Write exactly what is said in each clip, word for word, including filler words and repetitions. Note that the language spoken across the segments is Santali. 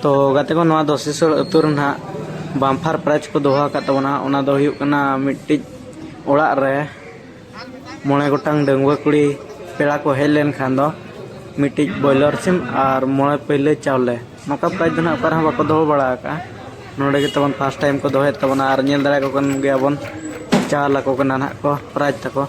ᱛᱚ ᱜᱟᱛᱮ ᱠᱚ, ᱱᱚᱣᱟ ᱫᱚᱥᱤᱥᱳᱲ ᱟᱹᱛᱩ ᱨᱮ ᱱᱟᱦᱟᱜ ᱵᱟᱢᱯᱷᱟᱨ ᱯᱨᱟᱭᱤᱡᱽ ᱠᱚ ᱫᱚᱦᱚ ᱟᱠᱟᱫ ᱛᱟᱵᱚᱱᱟ᱾ ᱚᱱᱟ ᱫᱚ ᱦᱩᱭᱩᱜ ᱠᱟᱱᱟ, ᱢᱤᱫᱴᱤᱡ ᱚᱲᱟᱜ ᱨᱮ ᱢᱚᱬᱮ ᱜᱚᱴᱟᱝ ᱰᱟᱺᱜᱩᱣᱟᱹ ᱠᱩᱲᱤ ᱯᱮᱲᱟ ᱠᱚ ᱦᱮᱡ ᱞᱮᱱᱠᱷᱟᱱ ᱫᱚ ᱢᱤᱫᱴᱤᱡ ᱵᱚᱭᱞᱟᱨ ᱥᱤᱢ ᱟᱨ ᱢᱚᱬᱮ ᱯᱟᱹᱭᱞᱟᱹ ᱪᱟᱣᱞᱮ᱾ ᱱᱚᱝᱠᱟ ᱯᱨᱟᱭᱤᱡᱽ ᱫᱚ ᱱᱟᱦᱟᱜ ᱚᱠᱟ ᱨᱮᱦᱚᱸ ᱵᱟᱠᱚ ᱫᱚᱦᱚ ᱵᱟᱲᱟ ᱟᱠᱟᱫᱼᱟ᱾ ᱱᱚᱰᱮ ᱜᱮ ᱛᱟᱵᱚᱱ ᱯᱷᱟᱥᱴ ᱴᱟᱭᱤᱢ ᱠᱚ ᱫᱚᱦᱚᱭᱮᱫ ᱛᱟᱵᱚᱱᱟ ᱟᱨ ᱧᱮᱞ ᱫᱟᱲᱮᱭᱟᱠᱚ ᱠᱟᱱ ᱜᱮᱭᱟᱵᱚᱱ, ᱪᱟᱞ ᱟᱠᱚ ᱠᱟᱱᱟ ᱱᱟᱦᱟᱜ ᱠᱚ ᱯᱨᱟᱭᱤᱡᱽ ᱛᱟᱠᱚ᱾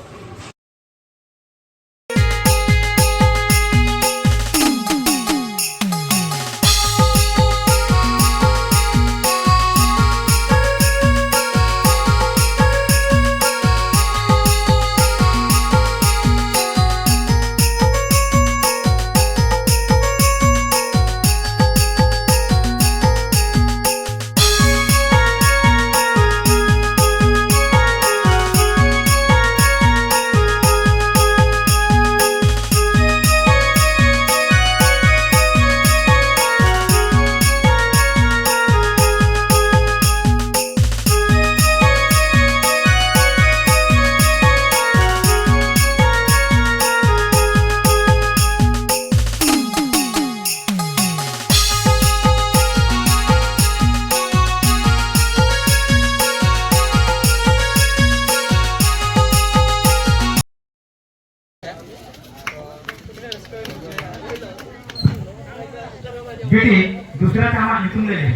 ᱵᱤᱴᱤ, ᱫᱩᱥᱨᱟ ᱛᱮ ᱟᱢᱟᱜ ᱧᱩᱛᱩᱢ ᱞᱟᱹᱭ ᱞᱮᱢ᱾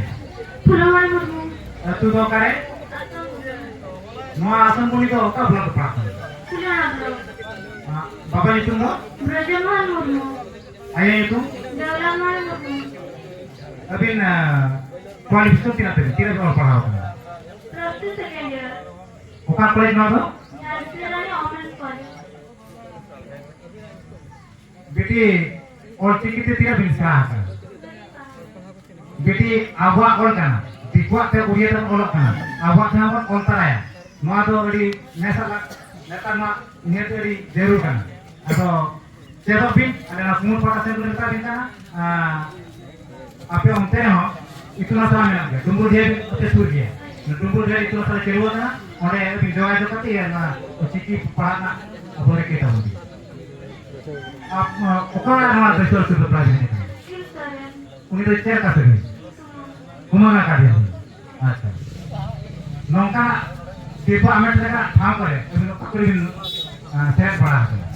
ᱯᱷᱩᱞᱚᱢᱚᱱᱤ ᱢᱩᱨᱢᱩ᱾ ᱟᱹᱛᱩ ᱫᱚ ᱚᱠᱟᱨᱮ? ᱟᱥᱟᱱᱥᱳᱞ᱾ ᱱᱚᱣᱟ ᱟᱥᱟᱱᱥᱳᱞ ᱫᱚ ᱚᱠᱟ ᱵᱞᱚᱠ ᱨᱮ ᱯᱟᱲᱟᱜ ᱠᱟᱱᱟ? ᱯᱷᱩᱞᱚᱢᱚᱱᱤ ᱵᱞᱚᱠ᱾ ᱟ, ᱵᱟᱵᱟ ᱧᱩᱛᱩᱢ ᱫᱚ? ᱵᱨᱚᱡᱚᱢᱳᱦᱚᱱ ᱢᱩᱨᱢᱩ᱾ ᱟᱭᱳ ᱧᱩᱛᱩᱢ? ᱫᱟᱣᱞᱟᱢᱟᱞ ᱢᱩᱨᱢᱩ᱾ ᱟᱹᱵᱤᱱ, ᱟ, ᱠᱣᱟᱞᱤᱯᱷᱤᱠᱮᱥᱚᱱ ᱛᱤᱱᱟᱹᱜ ᱛᱟᱹᱵᱤᱱ? ᱛᱤᱱᱟᱹᱜ ᱵᱤᱱ ᱚᱞ ᱯᱟᱲᱦᱟᱣ ᱠᱟᱱᱟ? Plus two second year. ᱚᱠᱟ ᱠᱚᱞᱮᱡᱽ ᱱᱚᱣᱟ ᱫᱚ? ᱡᱷᱟᱲᱥᱤᱞᱟᱹ ᱨᱮ ᱚᱢᱮᱱᱥ ᱠᱚᱞᱮᱡᱽ᱾ ᱵᱤᱴᱤ, ᱚᱞᱪᱤᱠᱤ ᱛᱮ ᱛᱤᱱᱟᱹᱜ ᱵᱤᱱ ᱥᱮᱬᱟ ᱟᱠᱟᱱᱟ? ᱵᱤᱴᱤ, ᱟᱵᱚᱣᱟᱜ ᱚᱞ ᱠᱟᱱᱟ, ᱫᱤᱠᱩᱣᱟᱜ ᱛᱮ ᱩᱲᱤᱭᱟ ᱛᱮᱵᱚᱱ ᱚᱞᱚᱜ ᱠᱟᱱᱟ, ᱟᱵᱚᱣᱟᱜ ᱛᱮᱦᱚᱸ ᱵᱚᱱ ᱚᱞ ᱛᱟᱨᱟᱭᱟ᱾ ᱱᱚᱣᱟ ᱫᱚ ᱟᱹᱰᱤ ᱱᱮᱥ ᱟᱜ ᱱᱮᱛᱟᱨ ᱢᱟ ᱱᱤᱦᱟᱹᱛ ᱟᱹᱰᱤ ᱡᱟᱹᱨᱩᱲ ᱠᱟᱱᱟ᱾ ᱟᱫᱚ ᱪᱮᱫᱚᱜ ᱵᱤᱱ, ᱟᱞᱮ ᱱᱚᱣᱟ ᱥᱩᱢᱩᱝ ᱯᱟᱦᱴᱟ ᱥᱮᱫ ᱠᱷᱚᱱ ᱞᱮ ᱢᱮᱛᱟ ᱵᱤᱱ ᱠᱟᱱᱟ᱾ ᱟᱨ ᱟᱯᱮ ᱚᱱᱛᱮ ᱨᱮᱦᱚᱸ ᱤᱛᱩᱱ ᱟᱥᱲᱟ ᱢᱮᱱᱟᱜ ᱜᱮᱭᱟ, ᱰᱩᱢᱵᱩᱨ ᱰᱤᱦᱟᱹ ᱟᱯᱮ ᱥᱩᱨ ᱜᱮᱭᱟ᱾ ᱰᱩᱢᱵᱩᱨ ᱰᱤᱦᱟᱹ ᱤᱛᱩᱱ ᱟᱥᱲᱟ ᱪᱟᱹᱞᱩ ᱟᱠᱟᱱᱟ, ᱚᱸᱰᱮ ᱟᱹᱵᱤᱱ ᱡᱳᱜᱟᱡᱳᱜᱽ ᱠᱟᱛᱮ ᱚᱱᱟ ᱪᱤᱠᱤ ᱯᱟᱲᱦᱟᱜ ᱨᱮᱱᱟᱜ ᱟᱵᱚ ᱨᱤᱠᱟᱹᱭ ᱛᱟᱵᱚᱱ ᱵᱤᱱ᱾ ᱟᱯ-, ᱚᱠᱟ ᱱᱚᱣᱟ ᱫᱚ ᱥᱩᱨ ᱥᱩᱨ ᱯᱨᱟᱭᱵᱷᱮᱴ ᱠᱟᱱᱟ? ᱩᱱᱤ ᱫᱚ ᱪᱮᱫ ᱞᱮᱠᱟ ᱥᱟᱹᱜᱟᱹᱭ? ᱠᱩᱢᱟᱹᱝ ᱟᱠᱟᱫᱮᱭᱟ᱾ ᱟᱪᱪᱷᱟ, ᱱᱚᱝᱠᱟᱱᱟᱜ ᱥᱤᱨᱯᱟᱹ ᱟᱢᱮᱴ ᱞᱮᱠᱟᱱᱟᱜ ᱴᱷᱟᱶ ᱠᱚᱨᱮ ᱟᱹᱵᱤᱱ ᱚᱠᱟ ᱠᱚᱨᱮ ᱵᱤᱱ, ᱟᱸ, ᱥᱮᱞᱮᱫ ᱵᱟᱲᱟ ᱟᱠᱟᱱᱟ?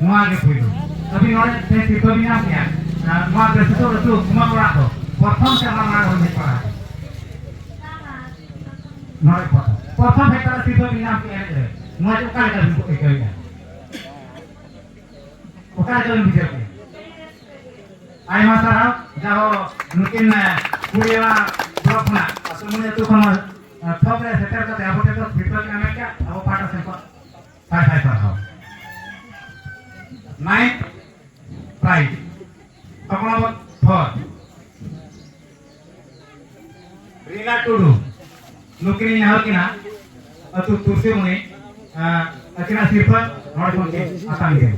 ᱱᱚᱣᱟ ᱜᱮ ᱯᱩᱭᱞᱩ᱾ ᱟᱹᱵᱤᱱ ᱱᱚᱰᱮ ᱛᱮᱦᱮᱧ ᱥᱤᱨᱯᱟᱹ ᱵᱤᱱ ᱧᱟᱢ ᱠᱮᱜᱼᱟ᱾ ᱟᱸ, ᱱᱚᱣᱟ ᱵᱮᱥᱩᱥᱚᱞ ᱟᱹᱛᱩ ᱠᱩᱢᱟᱹᱝ ᱚᱲᱟᱜ ᱫᱚ ᱯᱨᱚᱛᱷᱚᱢ ᱥᱮ ᱚᱱᱟ ᱢᱟᱲᱟᱝ ᱨᱮ ᱦᱮᱡ ᱵᱟᱲᱟ ᱟᱠᱟᱱᱟ? ᱱᱚᱰᱮ ᱯᱨᱚᱛᱷᱚᱢ᱾ ᱯᱨᱚᱛᱷᱚᱢ ᱦᱮᱡ ᱠᱟᱛᱮ ᱥᱤᱨᱯᱟᱹ ᱵᱤᱱ ᱧᱟᱢ ᱠᱮᱜᱼᱟ ᱮᱱᱮᱡ ᱨᱮ᱾ ᱱᱚᱣᱟ ᱪᱮ ᱚᱠᱟ ᱞᱮᱠᱟ ᱵᱤᱱ ᱟᱹᱭᱠᱟᱹᱣᱮᱫᱼᱟ? ᱚᱠᱟ ᱞᱮᱠᱟ ᱵᱤᱱ ᱵᱩᱡᱷᱟᱹᱣ ᱠᱮᱜᱼᱟ? ᱟᱭᱢᱟ ᱥᱟᱨᱦᱟᱣ, ᱡᱟᱦᱳ ᱱᱩᱠᱤᱱ, ᱮ, ᱠᱩᱲᱤᱭᱟᱹ ᱵᱞᱚᱠ ᱠᱷᱚᱱᱟᱜ ᱟᱹᱛᱩ ᱢᱚᱬᱮ ᱟᱹᱛᱩ ᱠᱷᱚᱱ, ᱮ, ᱛᱷᱚᱠ ᱨᱮ ᱥᱮᱴᱮᱨ ᱠᱟᱛᱮ ᱟᱵᱚ ᱴᱷᱮᱱ ᱠᱷᱚᱱ ᱥᱤᱨᱯᱟᱹ ᱠᱤᱱ ᱟᱢᱮᱴ ᱠᱮᱜᱼᱟ, ᱟᱵᱚ ᱯᱟᱦᱴᱟ ᱥᱮᱱ ᱠᱷᱚᱱ ᱥᱟᱭ ᱥᱟᱭ ᱥᱟᱨᱦᱟᱣ᱾ Ninth prize, ᱛᱚᱠᱱᱚᱵᱚᱛ ᱯᱷᱚᱨ᱾ ᱨᱤᱱᱟ ᱴᱩᱰᱩ, ᱱᱩᱠᱤᱱ ᱤᱧ ᱱᱮᱦᱚᱨ ᱠᱤᱱᱟ, ᱟᱹᱛᱩ ᱛᱩᱨᱥᱤᱢᱩᱱᱤ, ᱟᱸ, ᱟᱹᱠᱤᱱᱟᱜ ᱥᱤᱨᱯᱟᱹ ᱱᱚᱰᱮ ᱠᱷᱚᱱ ᱠᱤᱱ ᱟᱛᱟᱝ ᱤᱫᱤᱭᱟ᱾